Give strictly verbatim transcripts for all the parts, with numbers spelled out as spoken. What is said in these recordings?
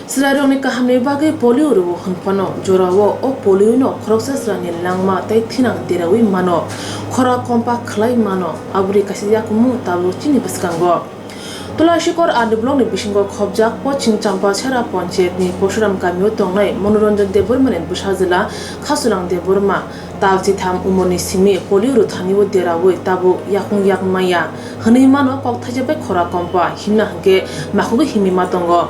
Chwrairokni kahamni bagwi polio rwo hwnphano, jorao o poliono khoroksa chwraini langma tei thinang deraui mano, khora kompa khlai mano, aboni kaisa yakungmung tabuk chini bwskango. Tulasikor R D blockni bisingo khobjak Poching Champachhara ponchayatni Posuram kamio tongnai Manoranjan Debbarmani bwsajwla Khasulang Debbarma tal chitham umorni simi polio rwthanio deraui tabuk yakung yak maya hwnwi mano, kok thaisa bai khora kompa himna hwnkhe makhugwi himwi ma tongo.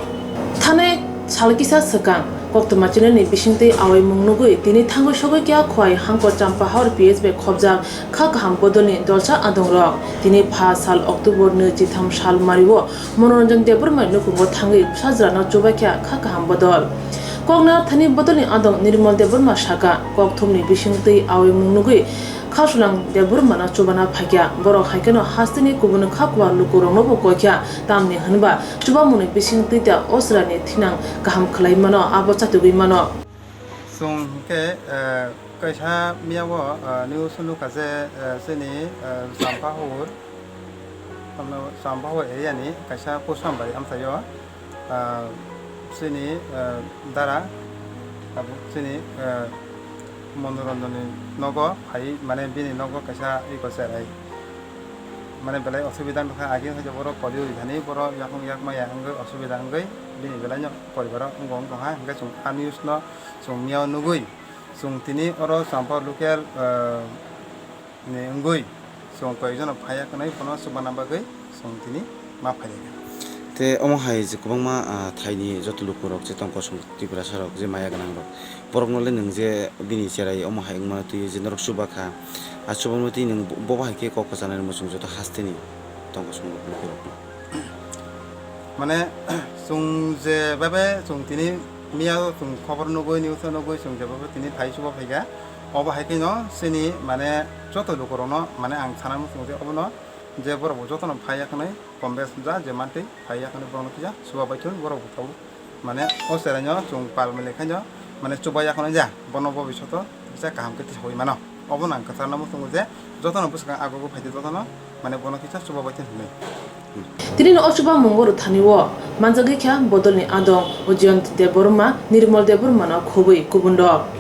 Thanai sal kisa swkang koktwma channelni bisingtwi awaimung nugwi tini thangwi sogwi kha Khowai Hangkor Champahor P S bai khobjak kha kaham bodolni dolsa adongrok. Tini pha sal October nwi chitham sal mario Manoranjan Debbarma nukhungo thangwi bwsajwlano chubaikha kha kaham bodol. Kokna thani bodolni adong Nirmal Debbarma saka, kokthumni bisingtwi awaimung nugwi Khasulang Debbarmano chubana phaikha. Borok haikheno hasteni kubun kha kuwa lukuroknobo koikha, tamni hwnba chubamungni bisingtwi da o chwraini thinang kaham khlai mano, abo chatugwi mano. Chwng hwnkhe, eh, kaisa miyao, eh, news nukha je, eh, chini, eh, Champahur, Champahur area ni kaisa Posuram bari amchaio, ah, chini, ah, dara, tabuk chini, ah, Manoranjani nogo phai, mane bini nogo kaisa iko cherai. Mane belai osubida wngkha, agi hwnkhe borok polio rithani, borok yakung yak maya wngwi osubida wngwi bini belai no poribaro wngwi tongkha, hwnkhe chwng a news no chwng miyao nugwi chwng tini oro Champahur local, ah, ni wngwi chwng koyekjono phaiya khwnwi bono chubana bagwi chwng tini ma phaikha. Te omo hai je kwbangma, ah, thaini joto lukurok je tong kosong Tiprasa rok je maya gwnang rok, borokno le nwng je bini cherai omo hai wngmano twi je norok chubakha, a chubamano twi nwng bo, bo hai khe kok kwchanai rwngmano chwng joto hasteni tong kosong lukurokno. Mane, chwng je bhabe chwng tini miya chwng khobor nugwi, news o nugwi chwng je bhabe tini phai chuba phaikha, obo hai kheno chini mane joto lukurokno mane ang sana muchungo je obono je borok bo jotono phai ya khwnwi, kombes ja je mantwi phai ya khwnwi borokno kisa chuba bai thun, borok bo tabuk mane o cheraino chwng pal mili khaino mane chuba ya khwnwi ja, bono bo bisoto kisa kaham khe tisaui mano. Obono ang kwcharno muchungo je jotono bwskang agogo phaidi jotono mane bono kisa chuba bai thun hinwi. Tini no o chuba mungo rwthani o manjagwi kha bodolni adong o Jayant Debbarma, Nirmal Debbarma no khobwi kubun rok.